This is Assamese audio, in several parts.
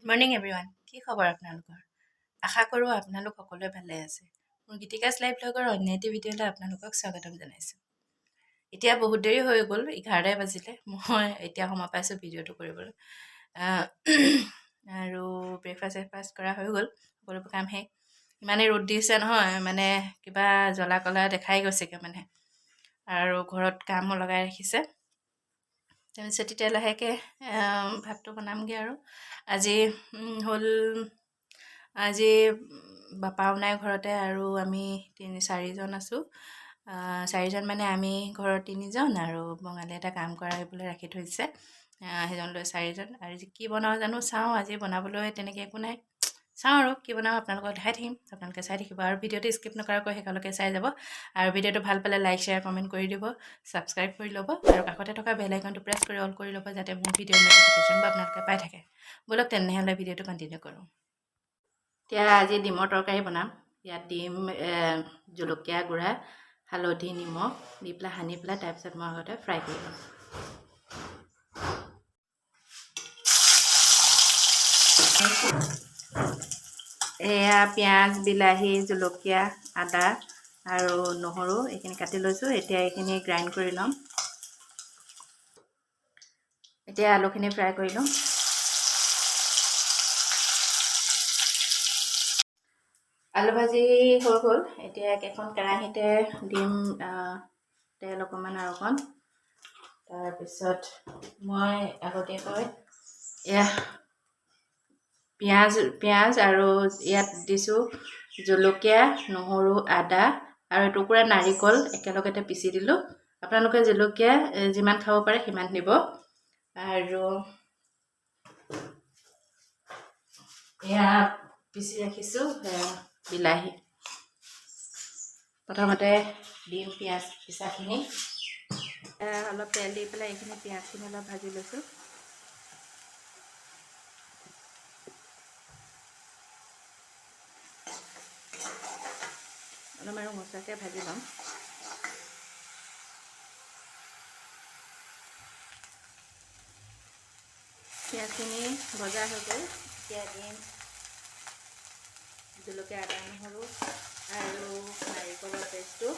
মৰ্ণিং এভৰিৱান, কি খবৰ আপোনালোকৰ? আশা কৰোঁ আপোনালোক সকলোৱে ভালে আছে। মোৰ গীতিকাছ লাইভ ব্লগৰ অন্য এটি ভিডিঅ'লৈ আপোনালোকক স্বাগতম জনাইছোঁ। এতিয়া বহুত দেৰি হৈ গ'ল, 11টাই বাজিলে। মই এতিয়া সময় পাইছোঁ ভিডিঅ'টো কৰিবলৈ। আৰু ব্ৰেকফাষ্ট চেকফাষ্ট কৰা হৈ গ'ল, সকলোবোৰ কাম শেষ। ইমানেই ৰ'দ দিছে নহয়, মানে কিবা জ্বলা কলা দেখাই গৈছেগৈ মানে। আৰু ঘৰত কামো লগাই ৰাখিছে। তাৰপিছত এতিয়া লাহেকৈ ভাতটো বনামগৈ। আৰু আজি হ'ল, আজি বাপাও নাই ঘৰতে আৰু আমি তিনি চাৰিজন আছোঁ। চাৰিজন মানে আমি ঘৰৰ তিনিজন আৰু বঙালী এটা কাম কৰাবলৈ ৰাখি থৈছে, সেইজন লৈ চাৰিজন। আৰু কি বনাওঁ জানো চাওঁ, আজি বনাবলৈ তেনেকৈ একো নাই। চাওঁ আৰু কি বনাওঁ, আপোনালোকক দেখাই থাকিম, আপোনালোকে চাই থাকিব আৰু ভিডিঅ'টো স্কিপ নকৰাকৈ শেষলৈকে চাই যাব। আৰু ভিডিঅ'টো ভাল পালে লাইক, শ্বেয়াৰ, কমেণ্ট কৰি দিব, ছাবস্ক্ৰাইব কৰি ল'ব আৰু কাষতে থকা বেল আইকনটো প্ৰেছ কৰি অল কৰি ল'ব, যাতে মোৰ ভিডিঅ'ৰ ন'টিফিকেশ্যনবোৰ আপোনালোকে পাই থাকে। ব'লক তেনেহ'লে ভিডিঅ'টো কণ্টিনিউ কৰোঁ। এতিয়া আজি ডিমৰ তৰকাৰী বনাম। ইয়াত ডিম, জলকীয়া গুড়া, হালধি, নিমখ দি পেলাই সানি পেলাই তাৰপিছত মই আগতে ফ্ৰাই কৰি ল'ম। এয়া পিঁয়াজ, বিলাহী, জলকীয়া, আদা আৰু নহৰু এইখিনি কাটি লৈছোঁ। এতিয়া এইখিনি গ্ৰাইণ্ড কৰি ল'ম। এতিয়া আলুখিনি ফ্ৰাই কৰি ল'ম। আলু ভাজি হৈ গ'ল। এতিয়া একেখন কেৰাহীতে দিম তেল অকণমান আৰু অকণ। তাৰপিছত মই আগতীয়াকৈ এয়া পিঁয়াজ আৰু ইয়াত দিছোঁ জলকীয়া, নহৰু, আদা আৰু এটুকুৰা নাৰিকল একেলগতে পিচি দিলোঁ। আপোনালোকে জলকীয়া যিমান খাব পাৰে সিমান দিব। আৰু এয়া পিচি ৰাখিছোঁ বিলাহী। প্ৰথমতে দিম পিঁয়াজ পিচাখিনি। অলপ তেল দি পেলাই এইখিনি পিঁয়াজখিনি অলপ ভাজি লৈছোঁ। অলপ আৰু ৰঙচুৱাকৈ ভাজি ল'ম। পিঁয়াজখিনি ভজা হৈ গ'ল। এতিয়া দিম জলকীয়া, আদা, নহৰু আৰু নাৰিকলৰ পেষ্টটো।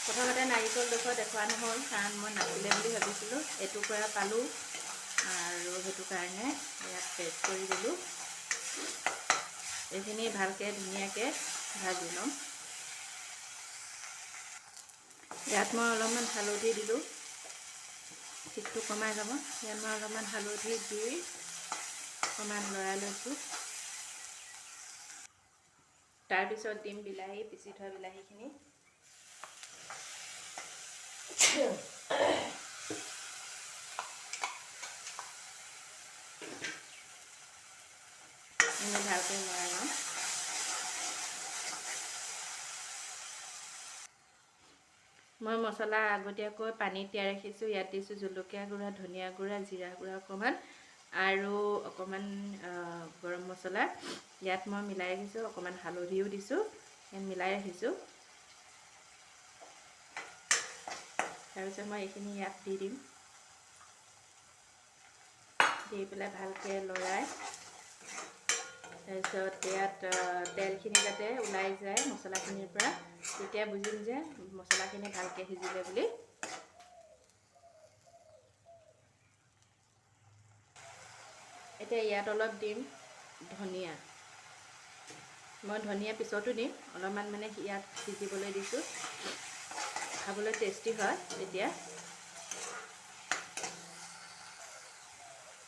প্ৰথমতে নাৰিকল ডোখৰ দেখুওৱা নহ'ল, কাৰণ মই নাছিলে বুলি ভাবিছিলোঁ। এটুকুৰা পালোঁ আৰু সেইটো কাৰণে ইয়াত পেষ্ট কৰি দিলোঁ। এইখিনি ভালকৈ ধুনীয়াকৈ ভাজি ল'ম। ইয়াত মই অলপমান হালধি দিলোঁ, শীতটো কমাই যাব। ইয়াত মই অলপমান হালধি দি অকণমান লৰাই লৈছোঁ। তাৰপিছত দিম বিলাহী, পিচি থোৱা বিলাহীখিনি। ভালকৈ লৰাই ল'ম। মই মছলা আগতীয়াকৈ পানীত তিয়াই ৰাখিছোঁ। ইয়াত দিছোঁ জলকীয়া গুড়া, ধনিয়া গুড়া, জিৰা গুড়া অকণমান আৰু অকণমান গৰম মছলা। ইয়াত মই মিলাই ৰাখিছোঁ, অকণমান হালধিও দিছোঁ, ইয়াত মিলাই ৰাখিছোঁ। তাৰপিছত মই এইখিনি ইয়াত দি দিম। দি পেলাই ভালকৈ লৰাই তাৰপিছত ইয়াত তেলখিনি যাতে ওলাই যায় মছলাখিনিৰ পৰা, তেতিয়া বুজিম যে মছলাখিনি ভালকৈ সিজিলে বুলি। এতিয়া ইয়াত অলপ দিম ধনিয়া। মই ধনিয়া পিছতো দিম অলপমান, মানে ইয়াত সিজিবলৈ দিছোঁ, খাবলৈ টেষ্টি হয় তেতিয়া।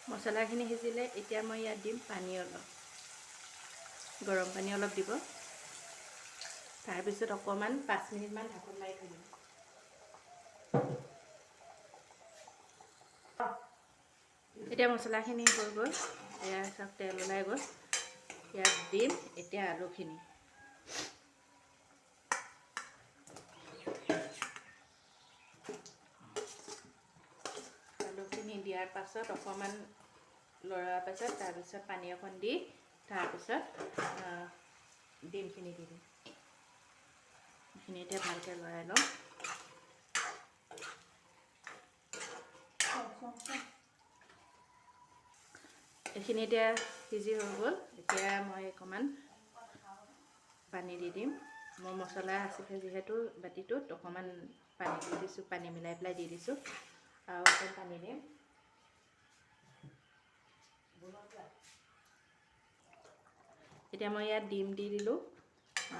মছলাখিনি সিজিলে এতিয়া মই ইয়াত দিম পানী অলপ, গৰম পানী অলপ দিব। তাৰপিছত অকণমান 5 মিনিটমান ঢাকোন মাৰি থৈ দিম। এতিয়া মছলাখিনি হৈ গ'ল, এয়া চব তেল ওলাই গ'ল। ইয়াত দিম এতিয়া আলুখিনি। আলুখিনি দিয়াৰ পাছত অকণমান লৰোৱাৰ পাছত তাৰপিছত পানী অকণ দি তাৰপিছত ডিমখিনি দি দিম। এইখিনি এতিয়া ভালকৈ লৰাই ল'ম। এইখিনি এতিয়া সিজি হৈ গ'ল। এতিয়া মই অকণমান পানী দি দিম। মই মছলা আছিলে যিহেতু বাতিটোত অকণমান পানী দি দিছোঁ, পানী মিলাই পেলাই দি দিছোঁ। আৰু অকণ পানী দিম। এতিয়া মই ইয়াত ডিম দি দিলোঁ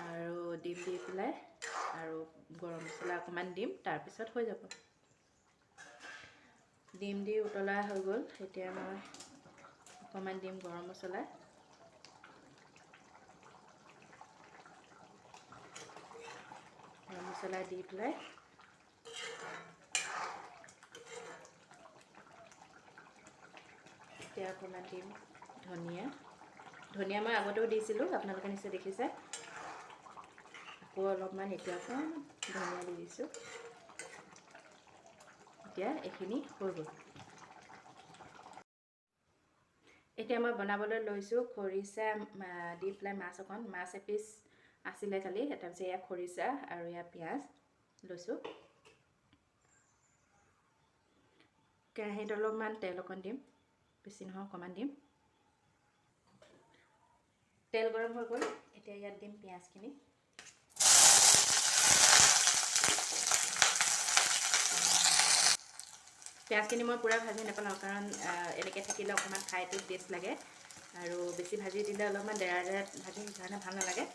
আৰু ডিম দি পেলাই আৰু গৰম মছলা অকণমান দিম, তাৰপিছত হৈ যাব। ডিম দি উতলা হৈ গ'ল। এতিয়া মই অকণমান দিম গৰম মছলা। গৰম মছলা দি পেলাই এতিয়া অকণমান দিম ধনিয়া। ধনিয়া মই আগতেও দিছিলোঁ, আপোনালোকে নিশ্চয় দেখিছে। আকৌ অলপমান এতিয়া অকণমান ধনিয়া দি দিছোঁ। এতিয়া এইখিনি হৈ গ'ল। এতিয়া মই বনাবলৈ লৈছোঁ খৰিচা দি পেলাই মাছ অকণ। মাছ এপিচ আছিলে কালি, তাৰপিছত এয়া খৰিচা আৰু এয়া পিঁয়াজ লৈছোঁ। কেৰাহীত অলপমান তেল অকণ দিম, বেছি নহয় অকণমান দিম। তেল গৰম হৈ গ'ল। এতিয়া ইয়াত দিম পিঁয়াজখিনি। পিঁয়াজখিনি মই পূৰা ভাজি নেপেলাওঁ, কাৰণ এনেকৈ থাকিলে অকণমান খাইটো টেষ্ট লাগে, আৰু বেছি ভাজি দিলে অলপমান ডেৰা ডেৰা ভাজি, সেইকাৰণে ভাল নালাগে।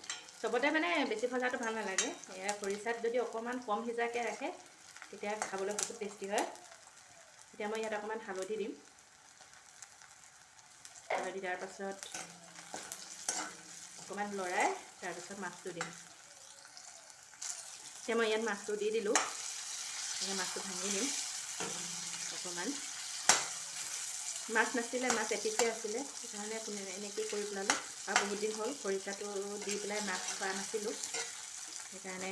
চবতে মানে বেছি ভজাটো ভাল নালাগে। এয়া খৰিচাত যদি অকণমান কম সিজাকৈ ৰাখে তেতিয়া খাবলৈ বহুত টেষ্টি হয়। এতিয়া মই ইয়াত অকণমান হালধি দিম। হালধি দিয়াৰ পাছত অকণমান লৰাই তাৰপিছত মাছটো দিম। এতিয়া মই ইয়াত মাছটো দি দিলোঁ। মাছটো ভাঙি দিম অকণমান। মাছ নাছিলে, মাছ এপিচে আছিলে, সেইকাৰণে এনেকেই কৰি পেলালোঁ। আৰু বহুত দিন হ'ল খৰিচাটো দি পেলাই মাছ খোৱা নাছিলোঁ, সেইকাৰণে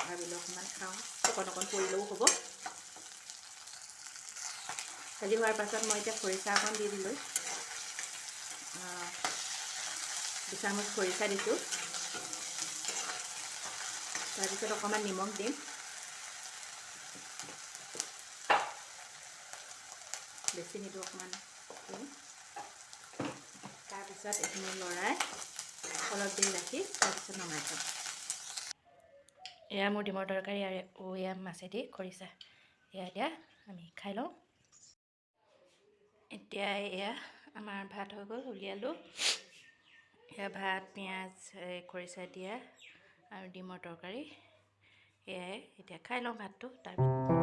ভাবিলোঁ অকণমান খাওঁ, অকণ অকণ পৰিলেও হ'ব। ভাজি হোৱাৰ পাছত মই এতিয়া খৰিচা অকণ দি দিলোঁ। 2 চামুচ খৰিচা দিছোঁ। তাৰপিছত অকণমান নিমখ দিম। বেছি নিদিওঁ, অকণমান দিম। তাৰপিছত এইখিনি লৰাই অলপ দেৰি ৰাখি তাৰপিছত নমাই থ'ম। এয়া মোৰ ডিমৰ তৰকাৰী আৰু এয়া মাছেদি খৰিচা। এয়া এতিয়া আমি খাই লওঁ। এতিয়া এয়া আমাৰ ভাত হৈ গ'ল, উলিয়ালোঁ। এয়া ভাত, পিঁয়াজ, খৰিচা দিয়া আৰু ডিমৰ তৰকাৰী। এয়াই এতিয়া খাই লওঁ ভাতটো। তাৰপিছত